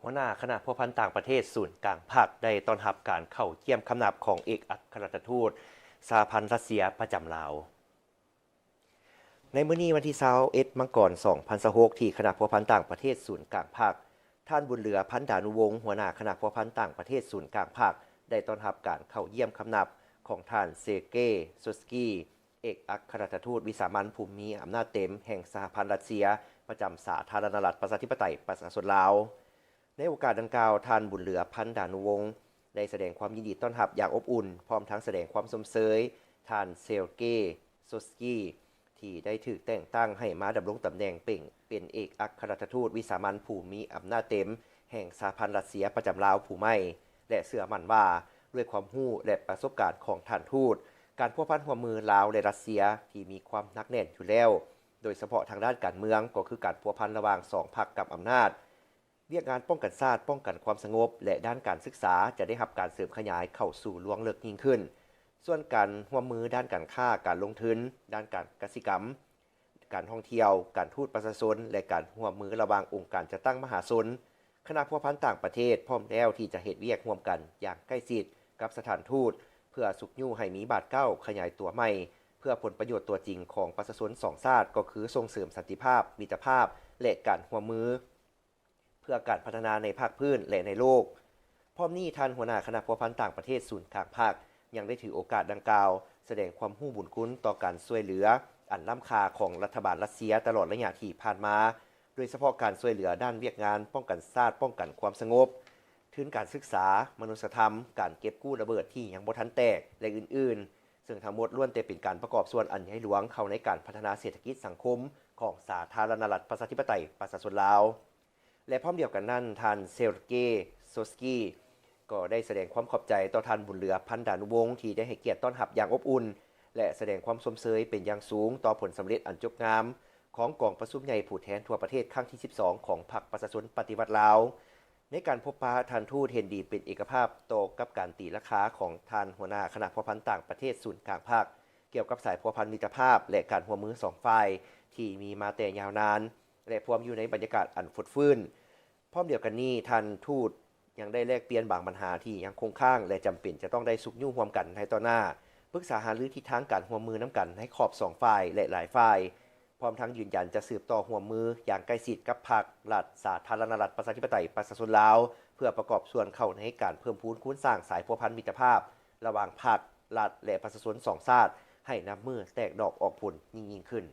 ຫົວໜ້າຄະນະພົວພັນຕ່າງປະເທດສູນກາງພັກ ໄດ້ຕ້ອນຮັບການເຂົ້າຢ້ຽມຄຳນັບຂອງເອກອັກຄະລັດຖະທູດສະຫະພັນຣັດເຊຍປະຈຳລາວ. ໃນມື້ນີ້ວັນທີຊາວເອັດ ມັງກອນ ສອງພັນຊາວຫົກ ທີ່ຄະນະພົວພັນຕ່າງປະເທດສູນກາງພັກ, ທ່ານ ບຸນເຫຼືອ ພັນດານຸວົງ ຫົວໜ້າຄະນະພົວພັນຕ່າງປະເທດສູນກາງພັກ ໄດ້ຕ້ອນຮັບການເຂົ້າຢ້ຽມຄຳນັບຂອງທ່ານ ເຊີເກ ໂຊສກີ ເອກອັກຄະລັດຖະທູດວິສາມັນຜູ້ມີອຳນາດເຕັມແຫ່ງສະຫະພັນຣັດເຊຍ ປະຈຳສາທາລະນະລັດປະຊາທິປະໄຕປະຊາຊົນລາວ. ໃນໂອກາດດັ່ງກ່າວ, ທ່ານ ບຸນເຫຼືອ ພັນດານຸວົງ ໄດ້ສະແດງຄວາມຍິນດີຕ້ອນຮັບຢ່າງອົບອຸ່ນ, ພ້ອມທັງສະແດງຄວາມຊົມເຊີຍທ່ານ ເຊີເກ ໂຊສກີ ທີ່ໄດ້ຖືກແຕ່ງຕັ້ງໃຫ້ມາດຳລົງຕຳແໜ່ງເປັນ ເປັນເອກອັກຄະລັດຖະທູດວິສາມັນຜູ້ມີອຳນາດເຕັມແຫ່ງສະຫະພັນຣັດເຊຍປະຈຳລາວຜູ້ໃໝ່ ແລະ ເຊື່ອໝັ້ນວ່າ ດ້ວຍຄວາມຮູ້ ແລະ ປະສົບການຂອງທ່ານທູດ, ການພົວພັນຮ່ວມມືລາວ ແລະ ຣັດເຊຍທີ່ມີຄວາມໜັກແໜ້ນຢູ່ແລ້ວ, ໂດຍສະເພາະທາງດ້ານການເມືອງ, ກໍຄືການພົວພັນລະຫວ່າງສອງພັກກຳອຳນາດ, ວຽກງານປ້ອງກັນຊາດ, ປ້ອງກັນຄວາມສະຫງົບ ແລະ ດ້ານການສຶກສາ ຈະໄດ້ຮັບການເສີມຂະຫຍາຍເຂົ້າສູ່ລວງເລິກຍິ່ງຂຶ້ນ. ສ່ວນການຮ່ວມມືດ້ານການຄ້າ, ການລົງທຶນ, ດ້ານການກະສິກຳ, ການທ່ອງທ່ຽວ, ການທູດປະຊາຊົນ ແລະ ການຮ່ວມມືລະຫວ່າງອົງການຈັດຕັ້ງມະຫາຊົນ, ຄະນະພົວພັນຕ່າງປະເທດພ້ອມແລ້ວທີ່ຈະເຮັດວຽກຮ່ວມກັນຢ່າງໃກ້ຊິດກັບສະຖານທູດ ເພື່ອຊຸກຍູ້ໃຫ້ມີບາດກ້າວຂະຫຍາຍຕົວໃໝ່ ເພື່ອຜົນປະໂຫຍດຕົວຈິງຂອງປະຊາຊົນສອງຊາດ, ກໍຄືສົ່ງເສີມສັນຕິພາບ, ມິດຕະພາບ ແລະ ການຮ່ວມມື ເພື່ອການພັດທະນາໃນພາກພື້ນ ແລະ ໃນໂລກ. ພ້ອມນີ້, ທ່ານຫົວໜ້າຄະນະພົວພັນຕ່າງປະເທດສູນກາງພັກ ຍັງໄດ້ຖືໂອກາດດັ່ງກ່າວ ສະແດງຄວາມຮູ້ບຸນຄຸນຕໍ່ການຊ່ວຍເຫຼືອອັນລ້ຳຄ່າຂອງລັດຖະບານຣັດເຊຍຕະຫຼອດໄລຍະທີ່ຜ່ານມາ, ໂດຍສະເພາະການຊ່ວຍເຫຼືອດ້ານວຽກງານປ້ອງກັນຊາດ, ປ້ອງກັນຄວາມສະຫງົບ, ທຶນການສຶກສາ, ມະນຸດສະທຳ, ການເກັບກູ້ລະເບີດທີ່ຍັງບໍ່ທັນແຕກ ແລະ ອື່ນໆ, ເຊິ່ງທັງໝົດລ້ວນແຕ່ເປັນການປະກອບສ່ວນອັນໃຫຍ່ຫຼວງເຂົ້າໃນການພັດທະນາເສດຖະກິດສັງຄົມຂອງສາທາລະນະລັດປະຊາທິປະໄຕປະຊາຊົນລາວ. ແລະ ພ້ອມດຽວກັນນັ້ນ, ທ່ານ ເຊີເກ ໂຊສກີ ກໍໄດ້ສະແດງຄວາມຂອບໃຈຕໍ່ທ່ານ ບຸນເຫຼືອ ພັນດານຸວົງ ທີ່ໄດ້ໃຫ້ກຽດຕ້ອນຮັບຢ່າງອົບອຸ່ນ ແລະ ສະແດງຄວາມຊົມເຊີຍເປັນຢ່າງສູງຕໍ່ຜົນສຳເລັດອັນຈົບງາມຂອງກອງປະຊຸມໃຫຍ່ຜູ້ແທນທົ່ວປະເທດຄັ້ງທີສິບສອງ ຂອງພັກປະຊາຊົນປະຕິວັດລາວ. ໃນການພົບປະ, ທ່ານທູດເຫັນດີເປັນເອກະພາບຕໍ່ກັບການຕີລາຄາຂອງທ່ານຫົວໜ້າຄະນະພົວພັນຕ່າງປະເທດສູນກາງພັກ ກ່ຽວກັບສາຍພົວພັນມິດຕະພາບ ແລະ ການຮ່ວມມືສອງຝ່າຍທີ່ມີມາແຕ່ຍາວນານ ແລະ ພວມຢູ່ໃນບັນຍາກາດອັນຟົດຟື້ນ. ພ້ອມດຽວກັນນີ້, ທ່ານທູດຍັງໄດ້ແລກປ່ຽນບາງບັນຫາທີ່ຍັງຄົງຄ້າງ ແລະ ຈຳເປັນຈະຕ້ອງໄດ້ຊຸກຍູ້ຮ່ວມກັນໃນຕໍ່ໜ້າ, ປຶກສາຫາລືທິດທາງການຮ່ວມມືນຳກັນໃນຂອບສອງຝ່າຍ ແລະ ຫຼາຍຝ່າຍ, ພ້ອມທັງຢືນຢັນຈະສືບຕໍ່ຮ່ວມມືຢ່າງໃກ້ຊິດກັບພັກ, ລັດ, ສາທາລະນະລັດປະຊາທິປະໄຕປະຊາຊົນລາວ ເພື່ອປະກອບສ່ວນເຂົ້າໃນການເພີ່ມພູນຄູນສ້າງສາຍພົວພັນມິດຕະພາບລະຫວ່າງພັກ, ລັດ ແລະ ປະຊາຊົນສອງຊາດ ໃຫ້ນັບມື້ແຕກດອກອອກຜົນຍິ່ງໆຂຶ້ນ.